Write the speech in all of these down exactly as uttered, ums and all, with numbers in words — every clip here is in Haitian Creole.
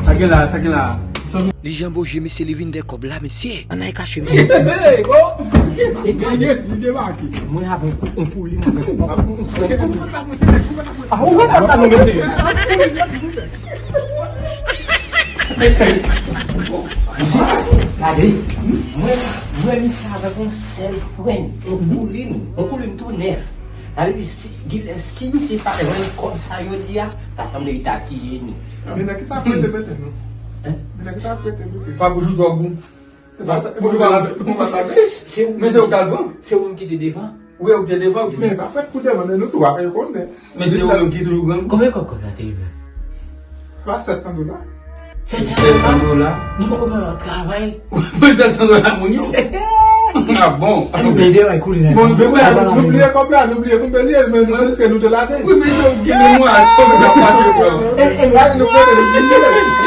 Sa gen la, sa gen la. Li janboje, mesye, li vin dèyè kòb la, mesye. Ann al kache, mesye. Hey, bon. Li debake. Mwen avè yon koulin avè yon. Ah, ou wè sa, mesye. Mesye, gade. Mwen, mwen, misye avèk yon sèl fren, yon koulin, yon koulin tou nèf. Sa vle di, si, Gilles, si misye pa jwenn kòb sa jodi a, ta sanble li ta tiye nou. Men nan ki sa prete mete nou? Hein? Men nan ki sa prete mete? Pa pou jou twò gou. Se pa sa, pou jou pa mete. Se ou. Men se ou k al pran. Se ou menm ki te devan. Wi, ou te devan, wi. Men pa fèt pou devan, men nou tou, a, yo konnen. Men se ou menm ki toujou granmoun. Konbyen kòb kòb la te rive? Pa sèt san dola. Sèt san dola? Nou poko menm ap travay. Pou sèt san dola moun yo? Ah bon? Ann mete yo koulin. Bon, nou bliye kòb la, nou bliye konbyen li ye, men nou panse nou te lage. Wi, men se ou ki gen mwa, se ou ki ap lage pran. E, e, nou konnen li bliye.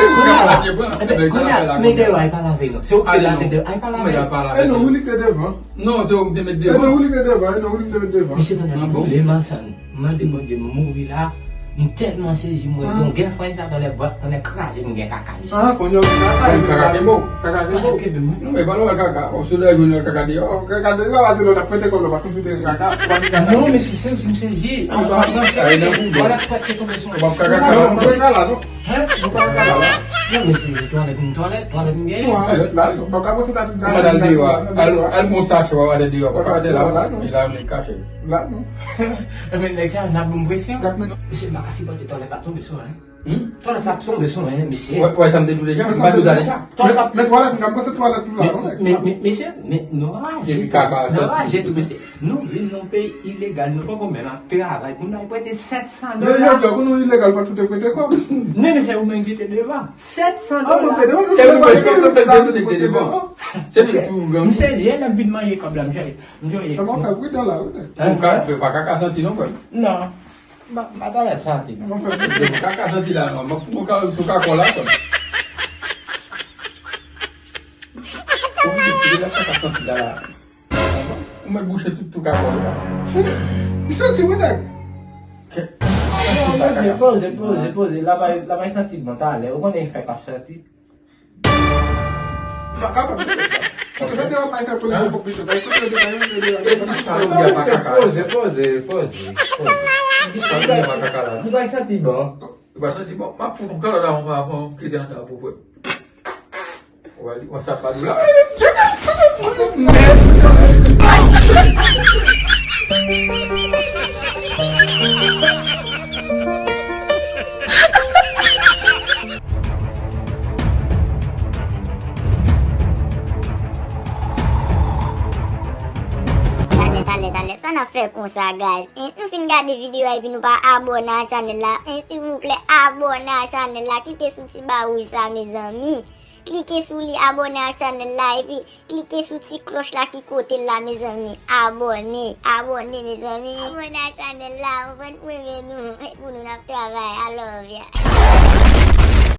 Ou k ap lage pran. Kounye a, mete yo al pale avè nou. Se ou ki te lage de, al pale avè nou. E nou, ou li te devan. Non, se ou ki te met devan. E nou, ou li te devan, e nou, ou li te met devan. Misye tande ap boule mansann. M mande Bondye, m mouri la. M tèlman sezi, m wè yon girlfriend sa tande bwat, tande kraze m gen kaka, mesye. Ah, kounye a, kaka, kaka te bon. Kaka te bon. Kaka te bon. Non, men pa lòt kaka. Ou sou lè jwenn kaka deyò. Oh, kaka deyò, se lè w t ap prete kòb la, w pa konn prete kaka. Non, mesye, sezi, m sezi. Ah, w ap pran sezi. Twalèt pwèt te tonbe sou mwen. Ou p ap kaka la, non. Hein? Nou pa ka la. Non, men se twalèt, m twalèt, twalèt m genyen. Twalèt la, non. Pa ka pase ta tout gade. Al deyò. Al, al bon sachè, w a wete deyò. Pa ka wete la. E la, men kache. La, non. E men nèg sa, n ap bon presyon. Misye pa ka sipòte twalèt la tonbe sou mwen. Hmm? Twalèt la tonbe sou mwen, misye. Wè, wè, sa m te di w deja. M pa di w sa deja. Twalèt la. Men twalèt, m ka pase twalèt la, non, nèg. Men, men, mesye, men nou raje tou. Depi kaka soti. Nou raje tou, mesye. Nou vin nan peyi ilegal, nou poko menm ap travay pou n al prete sèt san dola. Men yo di, pou nou ilegal, pa tout te prete kòb. Men, men se ou menm ki te devan. Sèt san dola. Ah, mwen te devan, nou te devan, nou te devan. Se nou tou, gran. M sezi, lè m vin manje kòb la, m sezi. M sezi. Kòman fè pridan la, wi. Ou ka, pa kaka santi non, frè m. Non. M pa, m pa ta mèt santi. Kaka santi la, non. M ap fout ou ka, ou ka kò la, frè m. Ou mèt bouche tout tou ka kò la. Li santi wi nèg. Poze, poze, poze. La bay, la bay santi bon talè. Ou konnen fè k ap santi. M pa kapab. Ou te fè de anpay fè pou li pou pito. Bay kote de bay de. E pou sa ou ya pa kaka. Poze, poze, poze, poze. Pou sa ou ya pa kaka la. Li bay santi bon. Li bay santi bon. M ap fout ou kò la avan, avan kite andan pou pwèp. Ou a li konsa pa dou la. Talè, talè, talè, sa n ap fè konsa, guys? En, nou fin gade videyo a epi nou pa abòne a chanèl la. En, silvouplè, abòne a chanèl la. Klike sou ti ba wouj sa, mezanmi. Klike sou li, abòne a chanèl la, epi klike sou ti klòch la ki kote l la, mezanmi. Abòne, abòne, mezanmi. Abòne a chanèl la, ou konprann, pou renmen nou, pou nou n ap travay. I love ya.